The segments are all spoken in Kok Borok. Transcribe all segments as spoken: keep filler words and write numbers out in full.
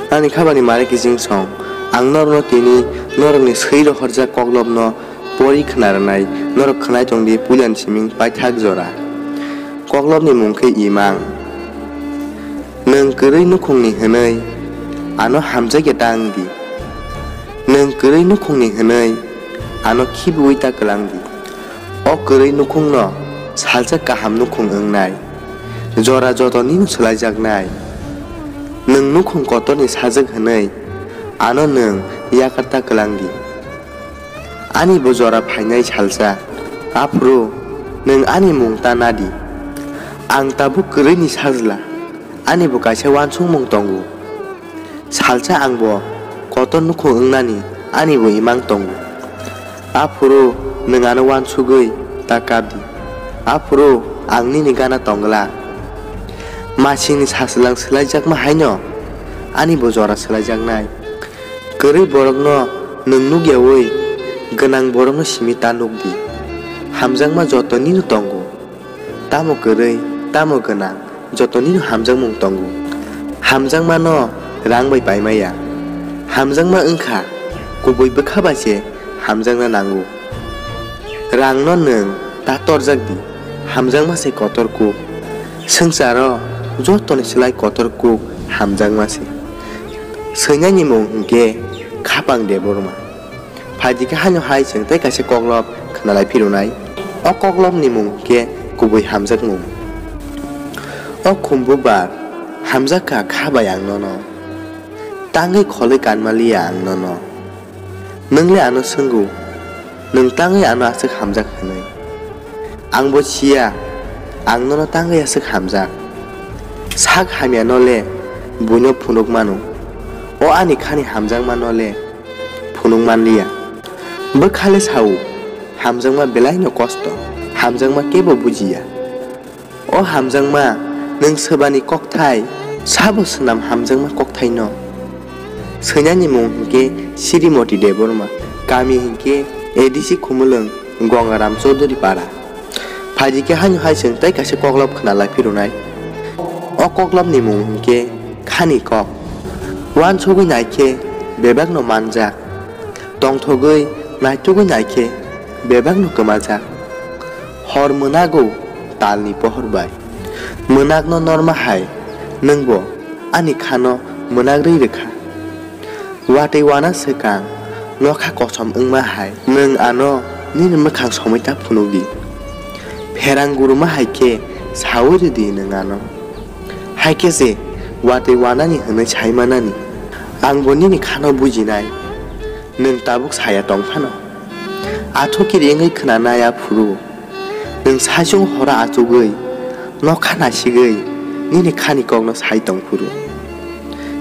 Ani khabani mare kiching song, ang norokno tini norokni swi rohorjak koklopno pori khna rwnai, norok khwnai tong di puilani siming paithak jora. Koklopni mung khe imang. Nwng kwrwi nukhungni hwnwi ano hamjakya ta wng di. Nwng kwrwi nukhungni hwnwi ano khibiui ta kwlang di. O kwrwi nukhungno salsa kaham nukhung wngnai, jora jotonino swlaijaknai. Nwng nukhung kotorni sajwk hwnwi ano nwng yakar ta kwlang di. Ani bo jora phainai salsa, aphuru nwng ani mung ta na di. Ang tabuk kwrwini sajla, ani bo kaisa uansukmung tongo. Salsa ang bo kotor nukhung wngnani ani bo imang tongo. Aphuru nwng ano uansugwi ta kap di. Aphuru ang nini gana tong glak. Masingni sachwlang swlaijakma haino ani bo jora swlaijaknai. Kwrwi borokno nwng nukyaui gwnang borokno simi ta nuk di. Hamjakma jotonino tongo. Tamo kwrwi, tamo gwnang, jotonino hamjakmung tongo. Hamjakmano rang bai paimaya. Hamjakma wngkha kubui bwkha bai se hamjakna nango. Rangno nwng ta torjak di, hamjakma se kotor kuk. Swngcharo jotoni slai kotor kuk hamjakma se. Swinani mung hwnkhe Khapang Debbarma. Phaidi khe haino hai chwng tei kaisa koklop khwnalai phirunai. O koklopni mung khe kubui hamjakmung. O khumbu bar hamjak kha kha bai ang nono. Tangwi kholwi kanmaliya ang nono. Nwng le ano swngo, nwng tangwi ano aswk hamjak hwnwi. Ang bo siya, ang nono tangwi aswk hamjak. Sak hamya no le buino phunuk mano. O ani khani hamjakma no le phunuk manliya. Bwkha le sao, hamjakma belai no kosto, hamjakma kebo bujiya. O hamjakma, nwng swbani kokthai, sabo swnam hamjakma kokthaino? Swinani mung hwnkhe Srimoti Debbarma, kami hwnkhe A D C Khumulwng, Gongaram Chaudhuri Para. Phaidi khe haino hai chwng tei kaisa koklop khwnalai phirunai. O koklopni mung hwnkhe Khani Kok. Uansugwi naikhe bebakno manjak. Tongthogwi naitugwi naikhe bebakno kwmajak. Hor mwnago talni pohor bai. Mwnakno norma hai nwngbo ani khano mwnak rwi rwkha. Watwi wana swkang nokha kosom wngma hai nwng ano nini mwkhang somwi ta phunukdi. Pherang guruma hai khe saui rwdi nwng ano. Hai khe se watwi wanani hwnwi sai manani. Ang bo nini khano bujinai, nwng tabuk saya tong phano. Athukiri wngwi khwnanai aphuru. Nwng saichung horo achugwi, nokha nasigwi, nini khani kokno sai tong phuru.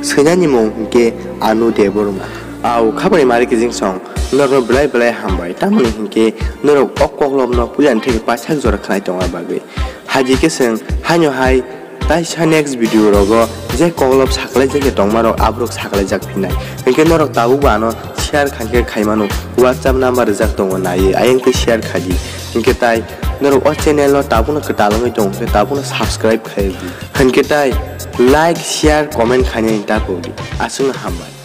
Swinani mung hwnkhe Anu Debbarma. Au, khabani mari kijing song, norokno belai belai hambai. Tamoni hwnkhe norok o koklopno puilani theke paithak jora khwnai tongna bagwi. Haidi khe chwng haino hai Taisa next video rogo je koklop saklai jagwi tongma rok aborok saklai jak phinai. Hinkhe norok tabuk bo ano share khankhe khaimano WhatsApp number rijak tongo naiwi ayang tei share khaidi. Hinkhe tai norok o channel no tabukno kwtal wngwi tong khe tabukno subscribe khaidi. Hinkhe tai like, share, comment khainani ta pudi. Aswkno hambai.